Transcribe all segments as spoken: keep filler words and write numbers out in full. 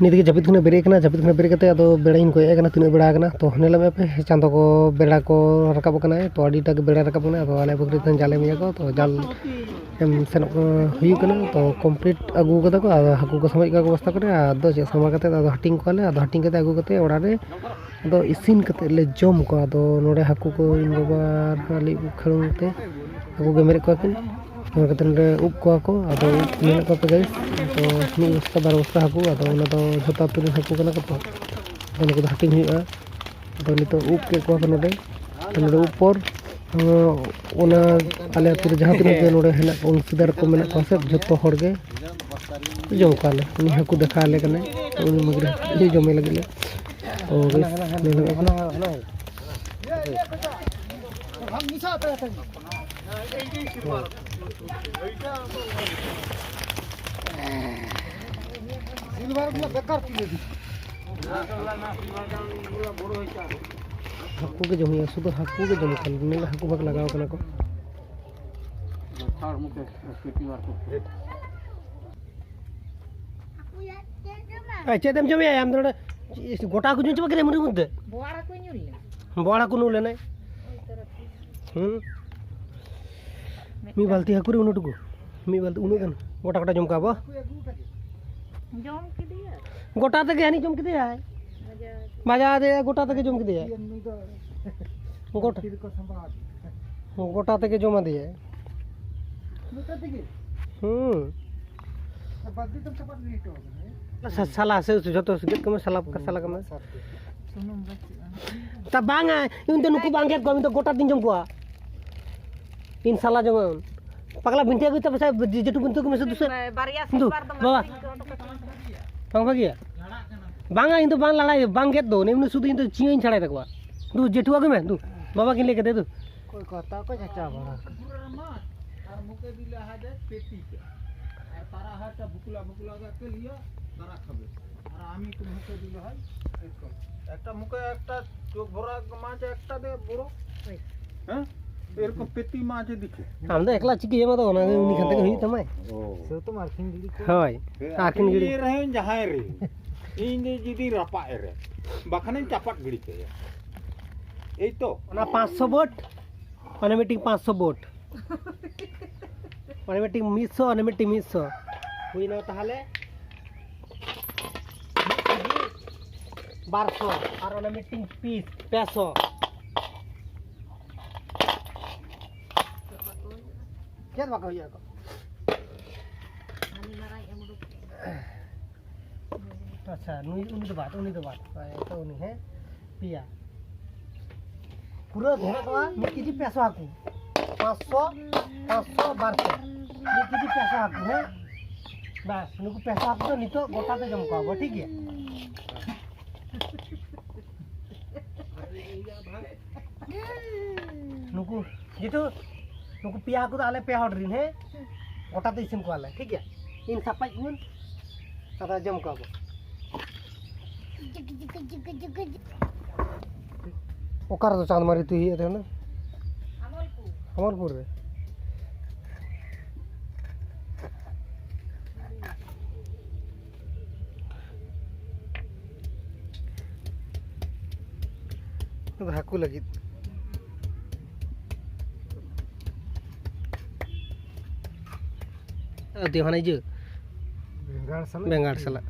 ᱱᱤᱛ ᱜᱮ ᱡᱟᱹᱯᱤᱫ ᱠᱷᱚᱱᱟᱜ ᱵᱮᱨᱮᱫ ᱠᱟᱱᱟ, ᱡᱟᱹᱯᱤᱫ ᱠᱷᱚᱱᱟᱜ ᱵᱮᱨᱮᱫ ᱠᱟᱛᱮ ᱟᱫᱚ ᱵᱮᱲᱟᱧ ᱠᱚᱭᱚᱜ ᱠᱟᱱᱟ ᱛᱤᱱᱟᱹᱜ ᱵᱮᱲᱟ ᱠᱟᱱᱟ᱾ ᱛᱚ ᱧᱮᱞ ᱢᱮ ᱯᱮ, ᱪᱟᱸᱫᱚ ᱠᱚ, ᱵᱮᱲᱟ ᱠᱚ ᱨᱟᱠᱟᱵ ᱠᱟᱱᱟ᱾ ᱛᱚ ᱟᱹᱰᱤᱴᱟ ᱜᱮ ᱵᱮᱲᱟ ᱨᱟᱠᱟᱵ ᱠᱟᱱᱟ᱾ ᱟᱫᱚ ᱟᱞᱮ ᱯᱩᱠᱷᱨᱤ ᱛᱮ ᱡᱟᱞᱮ ᱢᱮᱭᱟ ᱠᱚ, ᱛᱚ ᱡᱟᱞ ᱮᱢ ᱥᱮᱱᱚᱜ ᱦᱩᱭᱩᱜ ᱠᱟᱱᱟ᱾ ᱛᱚ ᱠᱚᱢᱯᱞᱤᱴ ᱟᱹᱜᱩ ᱠᱟᱫᱟ ᱠᱚ, ᱟᱫᱚ ᱦᱟᱹᱠᱩ ᱠᱚ ᱥᱟᱢᱟᱡ ᱠᱚᱣᱟ ᱠᱚ ᱵᱚᱥᱛᱟ ᱠᱚᱨᱮ, ᱟᱫᱚ ᱪᱮᱫ ᱥᱟᱢᱟ ᱠᱟᱛᱮ ᱟᱫᱚ ᱦᱟᱹᱴᱤᱧ ᱠᱚᱣᱟᱞᱮ᱾ ᱟᱫᱚ ᱦᱟᱹᱴᱤᱧ ᱠᱟᱛᱮ ᱟᱹᱜᱩ ᱠᱟᱛᱮ ᱚᱲᱟᱜ ᱨᱮ ᱟᱫᱚ ᱤᱥᱤᱱ ᱠᱟᱛᱮ ᱞᱮ ᱡᱚᱢ ᱠᱚᱣᱟ᱾ ᱟᱫᱚ ᱱᱚᱰᱮ ᱦᱟᱹᱠᱩ ᱠᱚ ᱤᱧ ᱵᱟᱵᱟ ᱟᱨ ᱟᱞᱮ ᱠᱷᱟᱹᱲᱩᱝ ᱛᱮ ᱦᱟᱹᱠᱩ ᱜᱮᱢᱮᱨᱮᱫ ᱠᱚᱣᱟ ᱠᱤᱱ᱾ ᱚᱱᱟ ᱠᱟᱛᱮ ᱱᱚᱰᱮ ᱩᱵ ᱠᱚᱣᱟ ᱠᱚ᱾ ᱟᱫᱚ ᱩᱵ ᱢᱮᱱᱟᱜ ᱠᱚᱣᱟ ᱯᱮ ᱜᱟᱭᱤᱥ, ᱛᱚ ᱢᱤᱫ ᱵᱚᱥᱛᱟ ᱵᱟᱨ ᱵᱚᱥᱛᱟ ᱦᱟᱹᱠᱩ᱾ ᱟᱫᱚ ᱚᱱᱟ ᱫᱚ ᱡᱷᱚᱛᱚ ᱟᱹᱛᱩ ᱨᱮᱱ ᱦᱟᱹᱠᱩ ᱠᱟᱱᱟ ᱠᱚ ᱛᱚ, ᱟᱫᱚ ᱱᱩᱠᱩ ᱫᱚ ᱦᱟᱹᱴᱤᱧ ᱦᱩᱭᱩᱜᱼᱟ᱾ ᱟᱫᱚ ᱱᱤᱛᱚᱜ ᱩᱵ ᱠᱮᱫ ᱠᱚᱣᱟ ᱠᱚ ᱱᱚᱰᱮ᱾ ᱟᱫᱚ ᱱᱚᱰᱮ ᱩᱵ ᱯᱚᱨ, ᱚᱱᱟ ᱟᱞᱮ ᱟᱹᱛᱩ ᱨᱮ ᱡᱟᱦᱟᱸ ᱛᱤᱱᱟᱹᱜ ᱜᱮ ᱱᱚᱰᱮ ᱦᱮᱱᱟᱜ ᱠᱚ ᱚᱝᱥᱤᱫᱟᱨ ᱠᱚ ᱢᱮᱱᱟᱜ ᱠᱚᱣᱟ ᱥᱮ, ᱡᱷᱚᱛᱚ ᱦᱚᱲ ᱜᱮ ᱡᱚᱢ ᱠᱚᱣᱟᱞᱮ᱾ ᱩᱱᱤ ᱦᱟᱹᱠᱩ ᱫᱮᱠᱷᱟᱣ ᱟᱞᱮ ᱠᱟᱱᱟᱭ, ᱛᱚ ᱩᱱᱤ ᱢᱟᱹᱜᱽᱨᱤ ᱦᱟᱹᱠᱩ ᱡᱚᱢᱮ ᱞᱟᱹᱜᱤᱫ ᱞᱮ᱾ ᱛᱚ ᱵᱮᱥ, ᱧᱮᱞ ᱦᱩᱭᱩᱜ ᱠᱟᱱᱟ᱾ ᱦᱟᱹᱠᱩ ᱜᱮ ᱡᱚᱢ ᱦᱩᱭᱩᱜᱼᱟ, ᱥᱩᱫᱷᱩ ᱦᱟᱹᱠᱩ ᱜᱮ ᱡᱚᱢ ᱠᱷᱟᱱ ᱢᱮᱱ ᱦᱟᱹᱠᱩ ᱵᱷᱟᱜᱽ ᱞᱟᱜᱟᱣ ᱠᱟᱱᱟ ᱠᱚ᱾ ᱟᱨ ᱪᱮᱫ ᱮᱢ ᱡᱚᱢᱮᱭᱟ ᱟᱢ ᱫᱚ? ᱱᱚᱰᱮ ᱜᱚᱴᱟ ᱠᱚ ᱡᱚᱢ ᱪᱟᱵᱟ ᱠᱮᱫᱟ ᱢᱩᱨᱤ ᱢᱚᱫᱽᱫᱷᱮ᱾ ᱵᱚᱣᱟᱲ ᱦᱟᱹᱠᱩ ᱧᱩᱨ ᱞᱮᱱᱟ᱾ ᱵᱚᱣᱟᱲ ᱦᱟᱹᱠᱩ ᱧᱩᱨ ᱞᱮᱱᱟᱭ᱾ ᱦᱩᱸ᱾ ᱢᱤᱫ ᱵᱟᱹᱞᱛᱤ ᱦᱟᱹᱠᱩ ᱨᱮ ᱩᱱᱟᱹᱜ ᱴᱩᱠᱩ, ᱢᱤᱫ ᱵᱟᱹᱞᱛᱤ ᱩᱱᱟᱹᱜ ᱜᱟᱱ ᱜᱚᱴᱟ ᱜᱚᱴᱟ ᱡᱚᱢ ᱠᱟᱜᱼᱟ ᱵᱚ᱾ ᱡᱚᱢ ᱠᱮᱫᱮᱭᱟ᱾ ᱜᱚᱴᱟ ᱛᱮᱜᱮ ᱦᱟᱹᱱᱤ ᱡᱚᱢ ᱠᱮᱫᱮᱭᱟᱭ᱾ ᱵᱟᱡᱟᱣ ᱟᱫᱮᱭᱟ, ᱜᱚᱴᱟ ᱛᱮᱜᱮ ᱡᱚᱢ ᱠᱮᱫᱮᱭᱟᱭ᱾ ᱜᱚᱴᱟ, ᱜᱚᱴᱟ ᱛᱮᱜᱮ ᱡᱚᱢ ᱟᱫᱮᱭᱟᱭ᱾ ᱦᱩᱸ᱾ ᱥᱟ-, ᱥᱟᱞᱟ ᱥᱮ ᱡᱚᱛᱚ ᱜᱮᱫ ᱠᱚᱢᱮ, ᱥᱟᱞᱟ, ᱥᱟᱞᱟ ᱠᱚᱢᱮ᱾ ᱥᱩᱱᱩᱢ ᱵᱟᱹᱪᱩᱜᱼᱟ᱾ ᱛᱟ ᱵᱟᱝᱟ, ᱤᱧ ᱫᱚ ᱱᱩᱠᱩ ᱵᱟᱝ ᱜᱮᱫ ᱠᱚᱣᱟ, ᱤᱧ ᱫᱚ ᱜᱚᱴᱟ ᱛᱤᱧ ᱡᱚᱢ ᱠᱚᱣᱟ᱾ ᱤᱧ ᱥᱟᱞᱟ ᱡᱮᱢᱚᱱ ᱯᱟᱜᱽᱞᱟ ᱵᱤᱱᱴᱤ ᱟᱹᱜᱩᱭ ᱛᱟᱯᱮ ᱥᱮ, ᱡᱮᱴᱩ ᱵᱤᱱᱴᱩ ᱠᱚ ᱢᱮᱥᱮ ᱫᱩᱥᱮ᱾ ᱵᱟᱨᱭᱟ ᱫᱩ, ᱥᱤᱞᱵᱟᱨ ᱫᱚ ᱵᱟᱵᱟ᱾ ᱢᱟᱨᱥᱤᱝ ᱠᱚ ᱵᱟᱝ ᱵᱷᱟᱹᱜᱤᱭᱟ? ᱵᱟᱝᱟ, ᱤᱧ ᱫᱚ ᱵᱟᱝ ᱞᱟᱲᱟᱭ, ᱵᱟᱝ ᱜᱮᱫ ᱫᱚ, ᱮᱢᱱᱤ ᱥᱩᱫᱷᱩ ᱤᱧ ᱫᱚ ᱪᱤᱭᱟᱹᱧ ᱪᱷᱟᱲᱟᱭ ᱛᱟᱠᱚᱣᱟ᱾ ᱫᱩ, ᱡᱮᱴᱩ ᱟᱹᱜᱩᱭ ᱢᱮ, ᱫᱩ, ᱵᱟᱵᱟ ᱠᱤᱱ ᱞᱟᱹᱭ ᱠᱮᱫᱮ, ᱫᱩ᱾ ᱚᱠᱚᱭ ᱠᱚ ᱦᱟᱛᱟᱣ ᱠᱚ ᱪᱟᱪᱟ ᱵᱟᱲᱟ᱾ ᱟᱨ ᱢᱩᱠᱮ ᱫᱤᱞᱟ ᱦᱟᱡᱮ ᱯᱮᱴᱤ ᱠᱮ᱾ ᱟᱨ ᱛᱟᱨᱟ ᱦᱟᱴᱟ ᱵᱷᱩᱠᱞᱟ ᱵᱷᱩᱠᱞᱟ ᱜᱟ ᱠᱮ ᱞᱤᱭᱟ, ᱛᱟᱨᱟ ᱠᱷᱟᱵᱮ᱾ ᱟᱨ ᱟᱢᱤ ᱛᱩᱢ ᱦᱩᱠᱮ ᱫᱤᱞᱟ ᱦᱟᱡ, ᱮᱠᱫᱚᱢ᱾ একটা মুখে একটা চোখ ভরা মাছ একটা দে বড়। হ্যাঁ? এরকম পেটি মাছ দেখে। ᱟᱢ ᱫᱚ ᱮᱠᱞᱟ ᱪᱤᱠᱟᱹᱭᱟᱢ ᱟᱫᱚ, ᱚᱱᱟ ᱜᱮ ᱩᱱᱤ ᱠᱷᱟᱱ ᱛᱮᱜᱮ ᱦᱩᱭᱩᱜ ᱛᱟᱢᱟᱭ᱾ ᱚ᱾ ᱥᱮ ᱛᱚ ᱢᱟᱨᱠᱤᱝ ᱜᱤᱰᱤ ᱠᱚ᱾ ᱦᱳᱭ᱾ ᱦᱮᱸ, ᱟᱨᱠᱤᱱ ᱜᱤᱰᱤ᱾ ᱨᱮᱦᱚᱸ ᱡᱟᱦᱟᱸᱭ ᱨᱮ᱾ ᱤᱧ ᱫᱚ ᱡᱩᱫᱤᱧ ᱨᱟᱯᱟᱜ ᱮᱨᱮ, ᱵᱟᱠᱷᱟᱱᱤᱧ ᱪᱟᱯᱟᱫ ᱜᱤᱰᱤ ᱠᱟᱭᱟ᱾ ᱮᱭ ᱛᱚ᱾ ᱚᱱᱟ ᱯᱟᱸᱪᱥᱚ ᱵᱳᱴ, ᱚᱱᱟ ᱢᱤᱫᱴᱤᱝ ᱯᱟᱸᱪᱥᱚ ᱵᱳᱴ, ᱚᱱᱟ ᱢᱤᱫᱴᱤᱝ ᱢᱤᱫᱥᱚ, ᱚᱱᱟ ᱢᱤᱫᱴᱤᱝ ᱢᱤᱫᱥᱚ᱾ ᱦᱩᱭᱱᱟ ᱛᱟᱦᱚᱞᱮ ᱢᱤᱫ ᱠᱮᱡᱤ ᱵᱟᱨᱥᱚ, ᱟᱨ ᱚᱱᱟ ᱢᱤᱫᱴᱤᱝ ᱯᱤᱥ ᱯᱮᱥᱚ᱾ ᱪᱮᱫ ᱵᱟᱠᱚ ᱦᱩᱭᱩᱜᱼᱟ ᱠᱚ? ᱟᱪᱪᱷᱟ, ᱱᱩᱭ, ᱩᱱᱤ ᱫᱚ ᱵᱟᱫ, ᱩᱱᱤ ᱫᱚ ᱵᱟᱫ᱾ ᱦᱮᱸ, ᱛᱚ ᱩᱱᱤ, ᱦᱮᱸ, ᱯᱮᱭᱟ᱾ ᱯᱩᱨᱟᱹ ᱫᱷᱚᱨᱮ ᱠᱚᱣᱟ ᱢᱤᱫ ᱠᱮᱡᱤ ᱯᱮᱥᱚ ᱦᱟᱹᱠᱩ᱾ ᱯᱟᱸᱪᱥᱚ, ᱯᱟᱸᱪᱥᱚ, ᱵᱟᱨᱥᱚ᱾ ᱢᱤᱫ ᱠᱮᱡᱤ ᱯᱮᱥᱚ ᱦᱟᱹᱠᱩ, ᱦᱮᱸ? ᱵᱟᱥ, ᱱᱩᱠᱩ ᱯᱮᱥᱚ ᱦᱟᱹᱠᱩ ᱫᱚ ᱱᱤᱛᱚᱜ ᱜᱚᱴᱟ ᱛᱮ ᱡᱚᱢ ᱠᱚᱣᱟ ᱵᱚ, ᱴᱷᱤᱠ ᱜᱮᱭᱟ? ᱱᱩᱠᱩ ᱡᱮᱦᱮᱛᱩ ᱱᱩᱠᱩ ᱯᱮᱭᱟ ᱦᱟᱹᱠᱩ ᱫᱚ ᱟᱞᱮ ᱯᱮ ᱦᱚᱲ ᱨᱤᱱ, ᱦᱮᱸ? ᱜᱚᱴᱟ ᱛᱮ ᱤᱥᱤᱱ ᱠᱚᱣᱟᱞᱮ, ᱴᱷᱤᱠ ᱜᱮᱭᱟ? ᱤᱧ ᱥᱟᱯᱟᱡ ᱠᱚᱣᱟᱹᱧ, ᱟᱫᱚ ᱡᱚᱢ ᱠᱚᱣᱟ ᱵᱚ᱾ ᱚᱠᱟ ᱨᱮᱫᱚ ᱪᱟᱸᱫᱽᱢᱟᱨᱤ ᱛᱩᱭ ᱦᱩᱭᱩᱜ ᱛᱟᱦᱮᱱᱟ? ᱟᱢᱚᱞᱯᱩᱨ᱾ ᱟᱢᱚᱞᱯᱩᱨ ᱨᱮ᱾ ᱦᱟᱹᱠᱩ ᱞᱟᱹᱜᱤᱫ᱾ ᱟᱹᱰᱤ ᱦᱟᱱᱮ ᱤᱭᱟᱹ ᱵᱮᱸᱜᱟᱲ ᱥᱟᱞᱟᱜ᱾ ᱵᱮᱸᱜᱟᱲ ᱥᱟᱞᱟᱜ᱾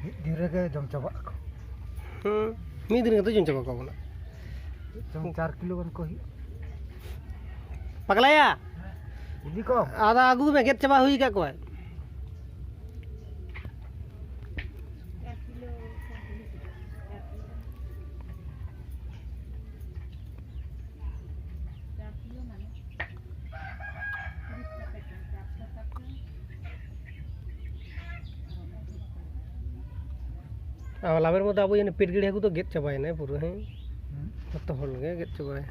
ᱢᱤᱫ ᱫᱤᱱ ᱨᱮᱜᱮ ᱡᱚᱢ ᱪᱟᱵᱟᱜ ᱟᱠᱚ᱾ ᱦᱩᱸ, ᱢᱤᱫ ᱫᱤᱱ ᱨᱮᱜᱮ ᱡᱚᱢ ᱪᱟᱵᱟ ᱠᱚᱣᱟ ᱵᱚᱱᱟ᱾ ᱪᱚᱝ ᱪᱟᱨ ᱠᱤᱞᱳ ᱜᱟᱱ ᱠᱚ ᱦᱩᱭᱩᱜᱼᱟ᱾ ᱯᱟᱜᱽᱞᱟᱭᱟ, ᱤᱫᱤ ᱠᱚ᱾ ᱟᱫᱚ ᱟᱹᱜᱩ ᱢᱮ, ᱜᱮᱫ ᱪᱟᱵᱟ ᱦᱩᱭ ᱟᱠᱟᱫ ᱠᱚᱣᱟᱭ᱾ ᱟᱨ ᱞᱟᱵᱮᱨ ᱢᱚᱫᱽᱫᱷᱮ ᱟᱵᱚ ᱡᱟᱹᱱᱤᱡ ᱯᱮᱴ ᱜᱟᱹᱲᱤ ᱦᱟᱹᱠᱩ ᱫᱚ ᱜᱮᱫ ᱪᱟᱵᱟᱭᱮᱱᱟᱭ ᱯᱩᱨᱟᱹ, ᱦᱮᱸ? ᱦᱩᱸ᱾ ᱡᱚᱛᱚ ᱦᱚᱲ ᱜᱮ ᱜᱮᱫ ᱪᱟᱵᱟᱭ᱾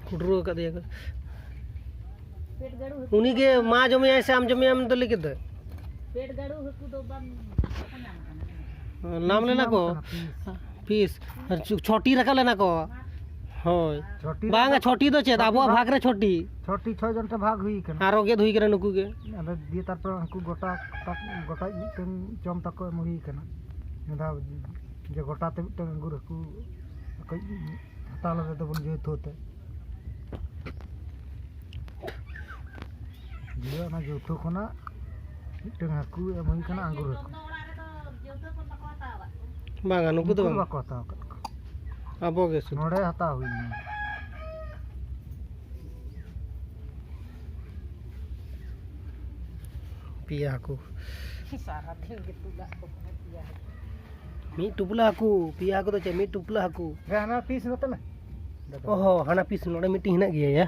ᱠᱩᱰᱨᱩ ᱟᱠᱟᱫᱮᱭᱟ ᱠᱚ᱾ ᱯᱮᱴ ᱜᱟᱹᱲᱩ ᱦᱟᱹᱠᱩ ᱩᱱᱤ ᱜᱮ ᱢᱟ ᱡᱚᱢᱮᱭᱟᱭ ᱥᱮ ᱟᱢ ᱡᱚᱢᱮᱭᱟᱢ ᱫᱚ ᱞᱟᱹᱭ ᱠᱮᱫ ᱫᱚ? ᱯᱮᱴ ᱜᱟᱹᱲᱩ ᱦᱟᱹᱠᱩ ᱫᱚ ᱵᱟᱢ, ᱵᱟᱠᱚ ᱧᱟᱢ ᱠᱟᱱᱟ᱾ ᱱᱟᱢ ᱞᱮᱱᱟ ᱠᱚ᱾ ᱧᱟᱢ ᱠᱟᱱᱟ, ᱯᱤᱥ᱾ ᱯᱤᱥ᱾ ᱟᱨ ᱪᱷᱚ-, ᱪᱷᱚᱴᱤ ᱨᱟᱠᱟᱵ ᱞᱮᱱᱟ ᱠᱚ᱾ ᱦᱳᱭ᱾ ᱪᱷᱚᱴᱤ ᱵᱟᱝᱟ, ᱨᱟᱠᱟᱵ᱾ ᱪᱷᱚᱴᱤ ᱫᱚ ᱪᱮᱫ? ᱪᱷᱚᱴᱤ ᱟᱵᱚᱣᱟᱜ ᱵᱷᱟᱜᱽ᱾ ᱵᱷᱟᱜᱽ ᱨᱮ ᱪᱷᱚᱴᱤ᱾ ᱪᱷᱚᱴᱤ, ᱪᱷᱚ ᱡᱚᱱ ᱛᱮ ᱵᱷᱟᱜᱽ ᱦᱩᱭ ᱠᱟᱱᱟ᱾ ᱟᱨᱚ ᱜᱮᱫ ᱦᱩᱭ ᱠᱟᱱᱟ ᱱᱩᱠᱩ ᱜᱮ᱾ ᱟᱫᱚ ᱫᱤᱭᱮ ᱛᱟᱨᱯᱚᱨ ᱩᱱᱠᱩ ᱜᱚᱴᱟ, ᱜᱚᱴᱟ ᱢᱤᱫᱴᱮᱱ ᱡᱚᱢ ᱛᱟᱠᱚ ᱮᱢ ᱦᱩᱭ ᱠᱟᱱᱟ᱾ ᱢᱤᱫ ᱫᱷᱟᱣ ᱡᱮ ᱜᱚᱴᱟ ᱛᱮ ᱢᱤᱫᱴᱮᱱ ᱟᱝᱜᱩᱨ ᱦᱟᱹᱠᱩ ᱠᱟᱹᱡ ᱦᱟᱛᱟᱣ ᱞᱮᱫᱮ ᱛᱟᱵᱚᱱ ᱡᱮᱦᱮᱛᱩ ᱛᱮ᱾ ᱫᱤᱭᱮ ᱚᱱᱟ ᱡᱚᱛᱚ ᱠᱷᱚᱱᱟᱜ ᱢᱤᱫᱴᱟᱝ ᱦᱟᱹᱠᱩ ᱮᱢ ᱦᱩᱭ ᱠᱟᱱᱟ, ᱟᱝᱜᱩᱨ ᱦᱟᱹᱠᱩ᱾ ᱵᱟᱝᱟ, ᱱᱩᱠᱩ ᱫᱚ ᱩᱱᱠᱩ ᱵᱟᱝ᱾ ᱵᱟᱠᱚ ᱦᱟᱛᱟᱣ ᱟᱠᱟᱫ ᱠᱚᱣᱟ᱾ ᱟᱵᱚ ᱜᱮ ᱥᱩᱫᱷᱩ᱾ ᱱᱚᱰᱮ ᱦᱟᱛᱟᱣ ᱦᱩᱭ ᱞᱮᱱᱟ᱾ ᱯᱮᱭᱟ ᱦᱟᱹᱠᱩ᱾ ᱥᱟᱨᱟᱫᱤᱱ ᱜᱮ ᱛᱩᱞᱟᱜ ᱠᱚ ᱠᱟᱱᱟ ᱯᱮᱭᱟ ᱦᱟᱹᱠᱩ᱾ ᱢᱤᱫ ᱴᱩᱯᱞᱟᱹ ᱦᱟᱹᱠᱩ, ᱯᱮᱭᱟ ᱦᱟᱹᱠᱩ ᱫᱚ ᱪᱮᱫ? ᱢᱤᱫ ᱴᱩᱯᱞᱟᱹ ᱦᱟᱹᱠᱩ᱾ ᱦᱮᱸ, ᱦᱟᱱᱟ ᱯᱤᱥ ᱱᱚᱛᱮ ᱢᱮ᱾ ᱚ ᱦᱚᱸ, ᱦᱟᱱᱟ ᱯᱤᱥ ᱱᱚᱰᱮ ᱢᱤᱫᱴᱤᱡ ᱦᱮᱱᱟᱜ ᱜᱮᱭᱟ, ᱭᱟ᱾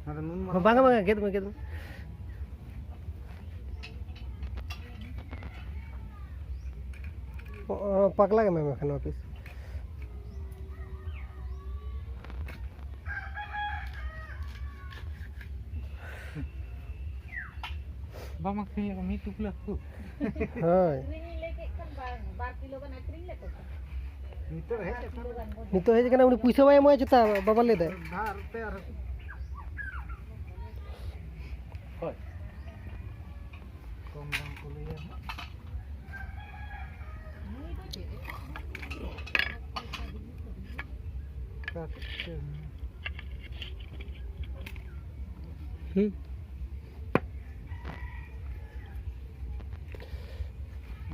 ᱚᱱᱟ ᱫᱚ ᱱᱩᱱ ᱢᱟᱨᱟᱝ ᱵᱟᱝᱟ, ᱵᱟᱝᱟ, ᱜᱮᱫ ᱢᱮ, ᱜᱮᱫ ᱢᱮ᱾ ᱚ, ᱚ, ᱯᱟᱜᱽᱞᱟ ᱜᱮ ᱢᱮ ᱢᱮᱠᱷᱟᱱ ᱱᱚᱣᱟ ᱯᱤᱥ᱾ ᱵᱟᱢ ᱟᱹᱠᱷᱨᱤᱧ ᱞᱮᱠᱚ ᱢᱤᱫ ᱴᱩᱯᱞᱟᱹ ᱦᱟᱹᱠᱩ᱾ ᱦᱳᱭ᱾ ᱟᱹᱠᱷᱨᱤᱧ ᱞᱮ ᱞᱟᱹᱭ ᱠᱮᱫ ᱠᱷᱟᱱ ᱵᱟᱝ, ᱵᱟᱨ ᱠᱤᱞᱳ ᱜᱟᱱ ᱟᱹᱠᱷᱨᱤᱧ ᱞᱮᱠᱚ ᱠᱷᱟᱱ᱾ ᱱᱤᱛᱚᱜ ᱦᱮᱡ ᱟᱠᱟᱱᱟ᱾ ᱱᱤᱛᱚᱜ ᱦᱮᱡ ᱟᱠᱟᱱᱟ, ᱩᱱᱤ ᱯᱩᱭᱥᱟᱹ ᱵᱟᱭ ᱮᱢᱚᱜᱼᱟ ᱪᱮᱛᱟ, ᱵᱟᱵᱟ ᱞᱟᱹᱭ ᱫᱟᱭ᱾ ᱫᱷᱟᱨ ᱛᱮ ᱟᱨ ᱦᱳᱭ᱾ ᱠᱚᱢ ᱫᱟᱢ ᱠᱚ ᱞᱟᱹᱭᱟ᱾ ᱦᱩᱸ᱾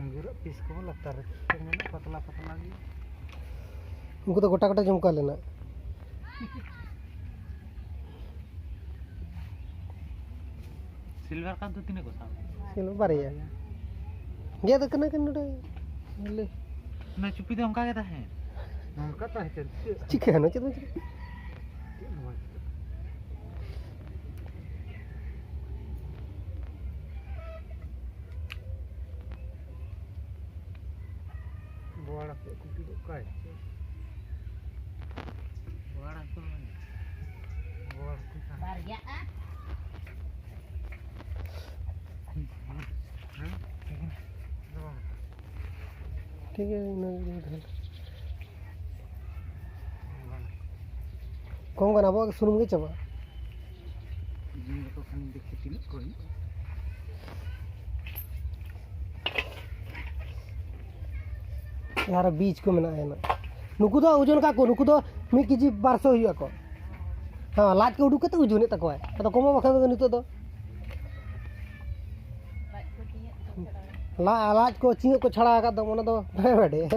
ᱟᱝᱜᱩᱨᱟᱜ ᱯᱤᱥ ᱠᱚᱦᱚᱸ ᱞᱟᱛᱟᱨ ᱨᱮ ᱢᱮᱱᱟᱜᱼᱟ, ᱯᱟᱛᱞᱟ ᱯᱟᱛᱞᱟ ᱜᱮ᱾ ᱩᱱᱠᱩ ᱫᱚ ᱜᱚᱴᱟ ᱜᱚᱴᱟ ᱡᱚᱢ ᱠᱚᱣᱟ ᱞᱮ ᱱᱟᱜ᱾ ᱥᱤᱞᱵᱷᱟᱨ ᱠᱟᱯ ᱫᱚ ᱛᱤᱱᱟᱹᱜ ᱠᱚ ᱥᱟᱵ? ᱥᱤᱞᱵᱷᱟᱨ ᱵᱟᱨᱭᱟ᱾ ᱜᱮᱫ ᱟᱠᱟᱱᱟ ᱠᱤᱱ ᱱᱚᱰᱮ᱾ ᱞᱮ᱾ ᱚᱱᱟ ᱪᱩᱯᱤ ᱫᱚ ᱚᱱᱠᱟ ᱜᱮ ᱛᱟᱦᱮᱸ᱾ ᱱᱚᱝᱠᱟ ᱛᱟᱦᱮᱸ ᱪᱮᱫ? ᱪᱤᱠᱟᱹᱭᱟ ᱱᱚᱣᱟ? ᱪᱮᱫ ᱵᱟᱝ ᱪᱤᱠᱟᱹᱜᱼᱟ? ᱪᱮᱫ ᱦᱚᱸ ᱵᱟᱝ ᱪᱤᱠᱟᱹᱜᱼᱟ᱾ ᱪᱮᱫ ᱠᱚ ᱛᱩᱫᱩᱜ ᱠᱟᱭ? ᱵᱚᱣᱟᱲ ᱦᱟᱹᱠᱩ ᱢᱮᱱᱟᱜᱼᱟ᱾ ᱵᱚᱣᱟᱲ ᱦᱟᱹᱠᱩ ᱠᱟᱱ᱾ ᱵᱟᱨᱭᱟᱜᱼᱟ᱾ ᱦᱮᱸ? ᱴᱷᱤᱠ ᱜᱮᱭᱟ, ᱤᱱᱟᱹ ᱜᱮ ᱛᱟᱦᱚᱞᱮ᱾ ᱠᱚᱢ ᱜᱟᱱ, ᱟᱵᱚᱣᱟᱜ ᱥᱩᱱᱩᱢ ᱜᱮ ᱪᱟᱵᱟᱜᱼᱟ᱾ ᱡᱚᱢ ᱞᱮᱠᱚ ᱠᱷᱟᱱ ᱫᱮᱠᱷᱤ ᱛᱤᱱᱟᱹᱜ ᱠᱚ ᱦᱩᱭᱩᱜᱼᱟ᱾ ᱟᱨ ᱵᱤᱡ ᱠᱚ ᱢᱮᱱᱟᱜᱼᱟ ᱦᱮᱱᱟᱜ᱾ ᱱᱩᱠᱩ ᱫᱚ ᱳᱡᱚᱱ ᱠᱟᱜ ᱠᱚ, ᱱᱩᱠᱩ ᱫᱚ ᱢᱤᱫ ᱠᱮᱡᱤ ᱵᱟᱨᱥᱚ ᱦᱩᱭᱩᱜ ᱟᱠᱚ᱾ ᱦᱮᱸ, ᱞᱟᱡ ᱠᱚ ᱩᱰᱩᱠ ᱠᱟᱛᱮ ᱳᱡᱚᱱᱮᱫ ᱛᱟᱠᱚᱣᱟᱭ᱾ ᱟᱫᱚ ᱠᱚᱢᱚᱜ ᱵᱟᱠᱷᱟᱱ ᱫᱚ ᱱᱤᱛᱚᱜ ᱫᱚ᱾ ᱞᱟᱡ ᱠᱚ ᱪᱤᱭᱟᱹᱜ ᱠᱚ ᱪᱷᱟᱲᱟ᱾ ᱞᱟ-, ᱞᱟᱡ ᱠᱚ ᱪᱤᱭᱟᱹᱜ ᱠᱚ ᱪᱷᱟᱲᱟ ᱟᱠᱟᱫ ᱫᱚ, ᱚᱱᱟ ᱫᱚ ᱵᱟᱭ ᱵᱟᱰᱟᱭᱟ᱾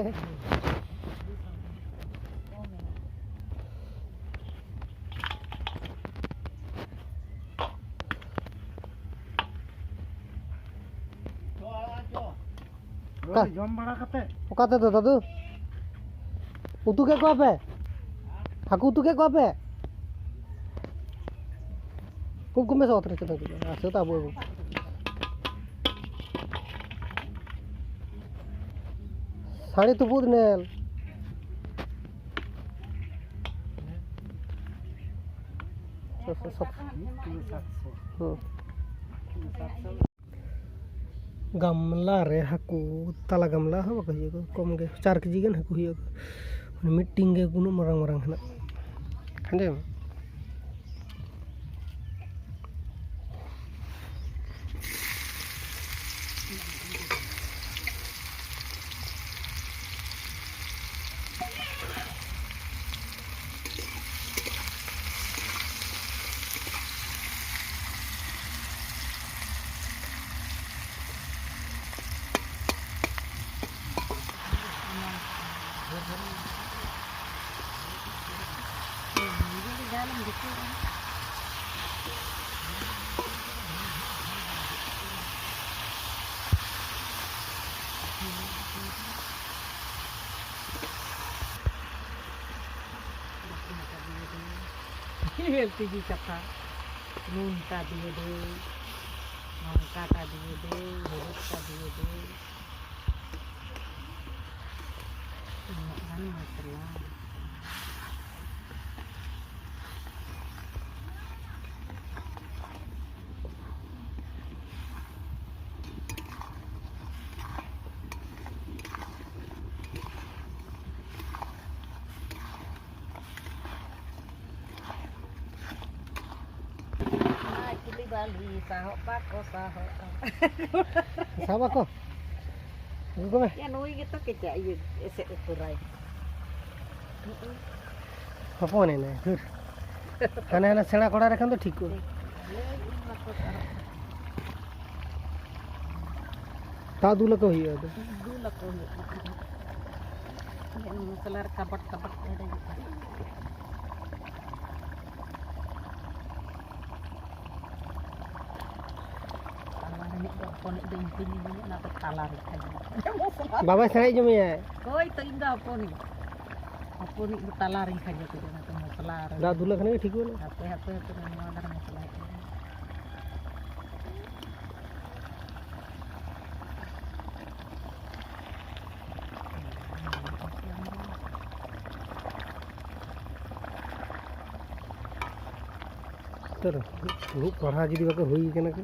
ᱚᱠᱟ? ᱦᱳᱭ, ᱡᱚᱢ ᱵᱟᱲᱟ ᱠᱟᱛᱮ᱾ ᱚᱠᱟ ᱛᱮᱫᱚ ᱫᱟᱫᱩ? ᱩᱛᱩ ᱠᱮᱫ ᱠᱚᱣᱟ ᱯᱮ? ᱦᱟᱹᱠᱩ ᱩᱛᱩ ᱠᱮᱫ ᱠᱚᱣᱟ ᱯᱮ? ᱠᱚᱢ ᱠᱚᱢ ᱢᱮᱥᱮ ᱚᱛ ᱨᱮ ᱪᱮᱫ ᱦᱚᱸ ᱵᱟᱹᱱᱩᱜᱼᱟ᱾ ᱟᱨ ᱥᱮ ᱛᱚ ᱟᱵᱚ ᱟᱵᱚ᱾ ᱥᱟᱹᱲᱤ ᱛᱩᱯᱩᱫ ᱧᱮᱞ᱾ ᱥᱚ, ᱥᱚ, ᱥᱚ᱾ ᱦᱩᱸ᱾ ᱜᱟᱢᱞᱟ ᱨᱮ ᱦᱟᱹᱠᱩ, ᱛᱟᱞᱟ ᱜᱟᱢᱞᱟ ᱦᱚᱸ ᱵᱟᱠᱚ ᱦᱩᱭᱩᱜᱼᱟ, ᱠᱚᱢ ᱜᱮ, ᱪᱟᱨ ᱠᱮᱡᱤ ᱜᱟᱱ ᱦᱟᱹᱠᱩ ᱦᱩᱭᱩᱜᱼᱟ᱾ ᱢᱟᱱᱮ ᱢᱤᱫᱴᱤᱱ ᱜᱮ ᱩᱱᱟᱹᱜ ᱢᱟᱨᱟᱝ ᱢᱟᱨᱟᱝ ᱦᱮᱱᱟᱜ᱾ ᱦᱮᱸ᱾ ᱧᱮᱞ ᱛᱮᱜᱮ ᱠᱟᱛᱷᱟ, ᱱᱚᱝᱠᱟ ᱫᱤᱭᱮ ᱫᱮ, ᱱᱚᱝᱠᱟ ᱫᱤᱭᱮ ᱫᱮ, ᱦᱮᱨᱮᱡ ᱫᱤᱭᱮ ᱫᱮ᱾ ᱚᱱᱟ ᱪᱤᱞᱤ ᱵᱟᱹᱞᱤ ᱥᱟᱦᱚᱵ ᱵᱟᱠᱚ ᱥᱟᱦᱚᱵ᱾ ᱥᱟᱵ ᱟᱠᱚ? ᱟᱹᱜᱩ ᱠᱚᱢᱮ᱾ ᱭᱟ, ᱱᱩᱭ ᱜᱮᱛᱚ ᱠᱮᱪᱟᱜ ᱤᱭᱟᱹ ᱮᱥᱮᱫ ᱩᱛᱟᱹᱨᱟᱭ᱾ ᱦᱚᱯᱚᱱ ᱮᱱᱟᱭ, ᱫᱷᱩᱨ᱾ ᱦᱟᱱᱮ ᱦᱟᱱᱮ ᱥᱮᱬᱟ ᱠᱚᱲᱟ ᱨᱮ ᱠᱷᱟᱱ ᱫᱚ ᱴᱷᱤᱠ ᱠᱚᱜᱼᱟ᱾ ᱞᱟᱹᱭ ᱤᱧ ᱵᱟᱠᱚ ᱥᱟᱦᱚᱵ᱾ ᱫᱟᱜ ᱫᱩᱞ ᱟᱠᱚ ᱦᱩᱭᱩᱜᱼᱟ ᱟᱫᱚ᱾ ᱫᱩᱞ ᱟᱠᱚ ᱦᱩᱭᱩᱜᱼᱟ᱾ ᱢᱚᱥᱞᱟ ᱨᱮ ᱠᱟᱵᱟᱴ ᱠᱟᱵᱟᱴ ᱠᱚ ᱦᱮᱰᱮᱡᱚᱜᱼᱟ᱾ ᱛᱟᱞᱟ ᱨᱤᱱᱤᱡ ᱫᱚ ᱦᱚᱯᱚᱱᱤᱡ ᱫᱚ ᱤᱧ ᱛᱤᱧ ᱤᱫᱤᱭᱟ, ᱚᱱᱟ ᱫᱚ ᱛᱟᱞᱟ ᱨᱮ ᱠᱷᱟᱹᱞᱤ᱾ ᱢᱚᱥᱞᱟ᱾ ᱵᱟᱵᱟᱭ ᱥᱮᱬᱟᱭ ᱡᱚᱢᱮᱭᱟᱭ᱾ ᱦᱳᱭ ᱛᱚ, ᱤᱧ ᱫᱚ ᱦᱚᱯᱚᱱᱤᱡ᱾ ᱦᱚᱯᱚᱱᱤᱡ ᱫᱚ ᱛᱟᱞᱟ ᱨᱤᱧ ᱠᱷᱟᱸᱡᱚ ᱠᱮᱫᱟ, ᱚᱱᱟᱛᱮ ᱢᱚᱥᱞᱟ ᱨᱮ᱾ ᱫᱟᱜ ᱫᱩᱞᱟᱜ ᱠᱷᱟᱱ ᱜᱮ ᱴᱷᱤᱠᱚᱜᱼᱟ᱾ ᱦᱟᱯᱮ, ᱦᱟᱯᱮ, ᱦᱟᱯᱮ, ᱱᱚᱣᱟ ᱫᱷᱟᱨᱮ ᱢᱚᱥᱞᱟ ᱦᱮᱡ ᱞᱮᱱ᱾ ᱩᱛᱟᱹᱨ ᱢᱤᱫ ᱠᱚᱲᱦᱟ ᱡᱩᱫᱤ ᱵᱟᱠᱚ ᱦᱩᱭ ᱠᱟᱱᱟ ᱠᱚ᱾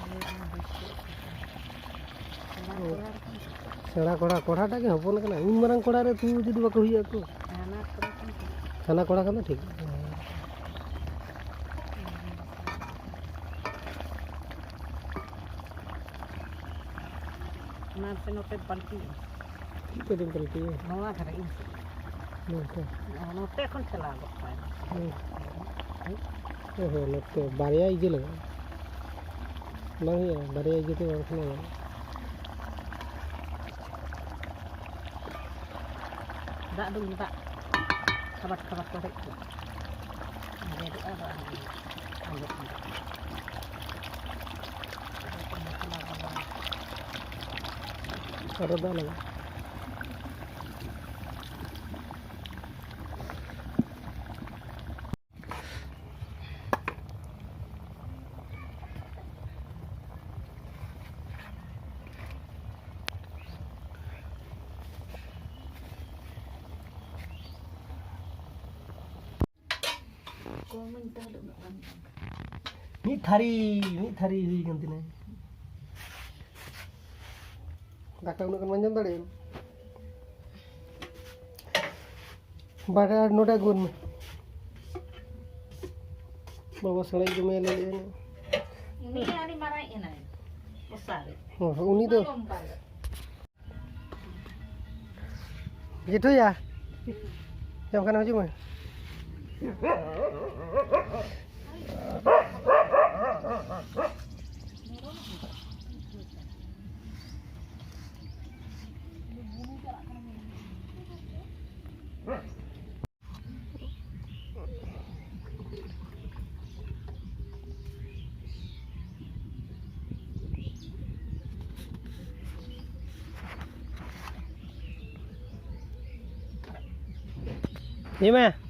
ᱱᱚᱣᱟ ᱫᱚ ᱪᱮᱫ ᱩᱛᱩ ᱠᱟᱱᱟ? ᱥᱮᱬᱟ ᱠᱚᱲᱟ, ᱠᱚᱲᱦᱟᱴᱟᱜ ᱜᱮ ᱦᱚᱯᱚᱱ ᱠᱟᱱᱟ᱾ ᱩᱱ ᱢᱟᱨᱟᱝ ᱠᱚᱲᱦᱟ ᱨᱮ ᱛᱩᱭᱩ ᱡᱩᱫᱤ ᱵᱟᱠᱚ ᱦᱩᱭᱩᱜᱼᱟ ᱠᱚ᱾ ᱦᱟᱱᱟ ᱠᱚᱲᱟ ᱠᱷᱟᱱ ᱫᱚ ᱴᱷᱤᱠ᱾ ᱚᱱᱟ ᱥᱮ ᱱᱚᱛᱮ ᱵᱟᱹᱞᱛᱤ᱾ ᱪᱮᱫ ᱛᱮᱫᱚᱢ ᱯᱟᱞᱴᱤᱭᱟ? ᱱᱚᱣᱟ ᱫᱷᱟᱨᱮ ᱤᱧ ᱥᱮᱫ᱾ ᱱᱚᱝᱠᱟ᱾ ᱱᱚᱛᱮ ᱠᱷᱚᱱ ᱪᱟᱞᱟᱣ ᱜᱚᱫ ᱠᱟᱭ ᱢᱮ᱾ ᱦᱩᱸ᱾ ᱦᱳᱭ, ᱦᱳᱭ, ᱱᱚᱛᱮ ᱵᱟᱨᱭᱟ ᱤᱭᱟᱹ ᱞᱟᱜᱟᱜᱼᱟ᱾ ᱵᱟᱝ ᱦᱩᱭᱩᱜᱼᱟ, ᱵᱟᱨᱭᱟ ᱤᱭᱟᱹ ᱛᱮ ᱵᱟᱝ ᱠᱷᱟᱱ ᱵᱟᱝ ᱜᱟᱱᱚᱜᱼᱟ᱾ ᱫᱟᱜ ᱫᱩᱞ ᱫᱟᱜ᱾ ᱠᱷᱟᱵᱟᱴ ᱠᱷᱟᱵᱟᱴ ᱠᱚ ᱦᱮᱡ ᱠᱚᱜᱼᱟ᱾ ᱟᱸᱡᱮᱫᱚᱜᱼᱟ, ᱟᱫᱚ ᱟᱨ ᱟᱨᱚ ᱫᱟᱜ ᱞᱟᱜᱟᱜᱼᱟ᱾ ᱢᱤᱫ ᱛᱷᱟᱹᱨᱤ, ᱢᱤᱫ ᱛᱷᱟᱹᱨᱤ ᱦᱩᱭ ᱠᱟᱱ ᱛᱤᱧᱟᱹ᱾ ᱫᱟᱠᱟ ᱩᱱᱟᱹᱜ ᱜᱟᱱ ᱵᱟᱹᱧ ᱡᱚᱢ ᱫᱟᱲᱮᱭᱟᱜᱼᱟ᱾ ᱵᱟᱨ ᱟᱨ ᱱᱚᱰᱮ ᱟᱹᱜᱩ ᱢᱮ᱾ ᱵᱟᱵᱟ ᱥᱟᱬᱮᱡ ᱫᱚᱢᱮ ᱞᱟᱹᱭᱮᱫᱼᱟ᱾ ᱩᱱᱤ ᱟᱹᱰᱤ ᱢᱟᱨᱟᱝ ᱮᱱᱟᱭ, ᱚᱥᱟᱨᱮ᱾ ᱦᱚᱸ, ᱩᱱᱤ ᱫᱚ ᱚᱱᱟ ᱞᱚᱢᱵᱟ ᱜᱮ᱾ ᱡᱮᱴᱷᱩᱭᱟ, ᱡᱚᱢ ᱠᱷᱟᱱᱮᱢ ᱦᱤᱡᱩᱜ ᱢᱮ᱾ ᱧᱮᱞ ᱢᱮ᱾